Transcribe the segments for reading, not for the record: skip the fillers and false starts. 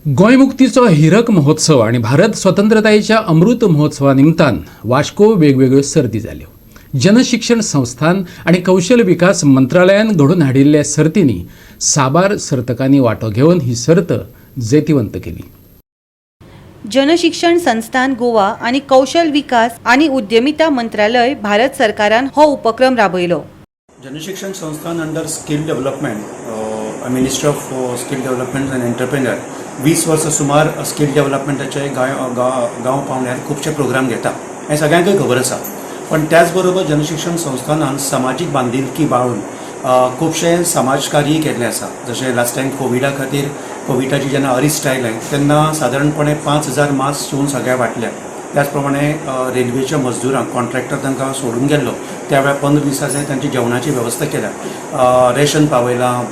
गोंय मुक्तीचो हिरक महोत्सव आनी भारत स्वतंत्रतायेच्या अमृत महोत्सवा निमतान वास्को वेगवेगळ्यो सर्ती जाल्यो. जनशिक्षण संस्थान आनी कौशल विकास मंत्रालयान घडोवन हाडिल्ल्या सर्तींनी साबार सर्तकांनी वांटो घेवन ही सर्त जैतिवंत केली. जनशिक्षण संस्थान गोवा आनी कौशल विकास आनी उद्यमिता मंत्रालय, भारत सरकारान हो उपक्रम राबयलो. जनशिक्षण संस्थान under skill development, Ministry of Skill Development and Entrepreneur, 20 वर्सां सुमार स्कील डेव्हलपमेंटाचे गांव गांव पावंड्यार खुबशे प्रोग्राम घेता हें सगळ्यांकूय खबर आसा. पण त्याच बरोबर जनशिक्षण संस्थानान समाजीक बांदिलकी बाळून खुबशे समाज कार्यय केल्लें आसा. जशें लास्ट टायम कोविडा खातीर, कोविडाची जेन्ना अरिस्ट आयलें तेन्ना सादारणपणे 5000 मास्क शिवून सगळ्या वांटल्या. त्याच प्रमाणे रेल्वेच्या मजदुरांक, कॉन्ट्रॅक्टर तांकां सोडून गेल्लो त्या वेळार 15 दिसांचे तांची जेवणाची वेवस्था केल्या, रेशन पावयलां,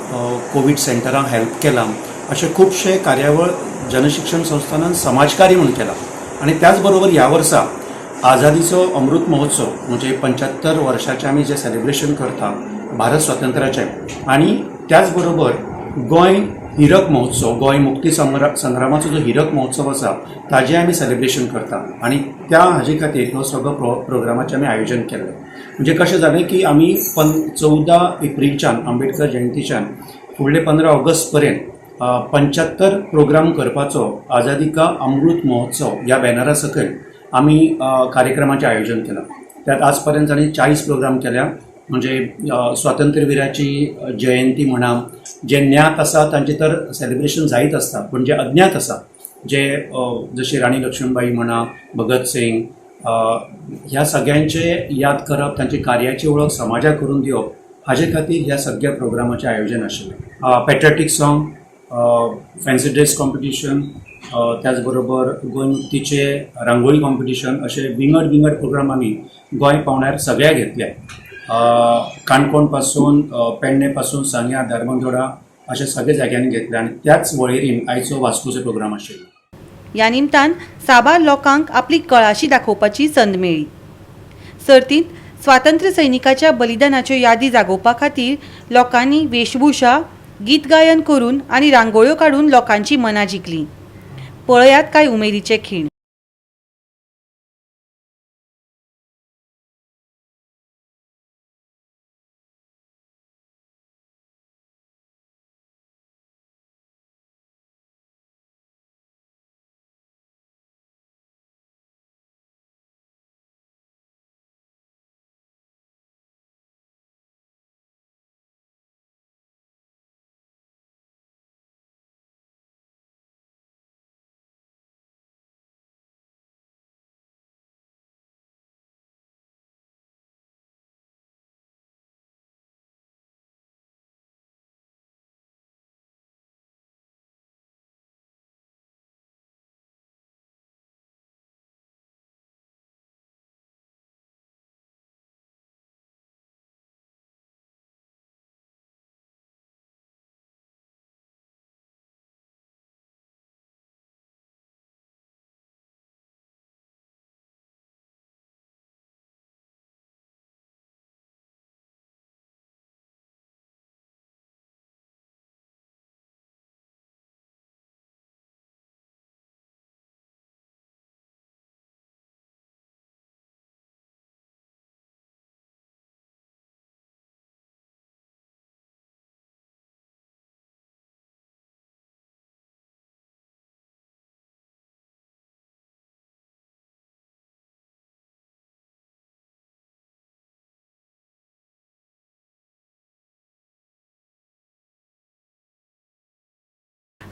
कोवीड सेंटरांक हेल्प केलां. अशे खुबशे कार्यावळ जनशिक्षण संस्थानान समाजकार्य म्हणून केलां. आनी त्याच बरोबर ह्या वर्सा आझादीचो अमृत महोत्सव, म्हणजे 75 वर्षाचें आमी जें सेलिब्रेशन करता भारत स्वातंत्र्याचें, आनी त्याच बरोबर गोंय हिरक महोत्सव, गोंय मुक्ती संग्रामाचो जो हिरक महोत्सव आसा ताजें आमी सेलिब्रेशन करता. आनी त्या हाजे खातीर हो सगळो प्रोग्रामाचें आमी आयोजन केल्लें. म्हणजे कशें जालें की आमी 14 एप्रिलच्यान, आंबेडकर जयंतीच्यान फुडले 15 ऑगस्ट पर्यंत 75 प्रोग्राम करपाचो आझादी का अमृत महोत्सव ह्या बॅनरा सकयल आमी कार्यक्रमाचें आयोजन केलां. त्यात आज पर्यंत जाणी 40 प्रोग्राम केल्या. म्हणजे स्वातंत्र्यवीराची जयंती म्हणा, जे ज्ञात आसा तांचे तर सेलिब्रेशन जायत आसता, पूण जे अज्ञात आसा, जे जशे राणी लक्ष्मीबाई म्हणा, भगत सिंग, ह्या सगळ्यांचे याद करप, तांची कार्याची वळख समाजाक करून दिवप, हाजे खातीर ह्या सगळ्या प्रोग्रामाचें आयोजन आशिल्लें. Patriotic song, fancy dress competition, त्याच बरोबर गोंय मुक्तीचे रांगोळी कॉम्पिटिशन, अशे विंगड विंगड प्रोग्राम आमी गोंय पावंड्यार सगळ्या घेतले. काणकोण पासून, पेडणे पासून, सांग्या, धारबांदोडा अशा सगळ्या जाग्यांनी घेतले आनी त्याच वळेरीन आयचो वास्कोचो प्रोग्राम आशिल्लो. ह्या निमतान साबार लोकांक आपली कळाशी दाखोवपाची संद मेळ्ळी. सर्तींत स्वातंत्र्य सैनिकाच्या बलिदानाच्यो यादी जागोवपा खातीर लोकांनी वेशभूषा, गीत गायन करून आनी रांगोळ्यो काडून लोकांची मनां जिखलीं. पळयात कांय उमेदीचे खीण.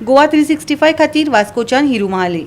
गोवा 365 खातीर वास्कोच्यान हिरू महाले.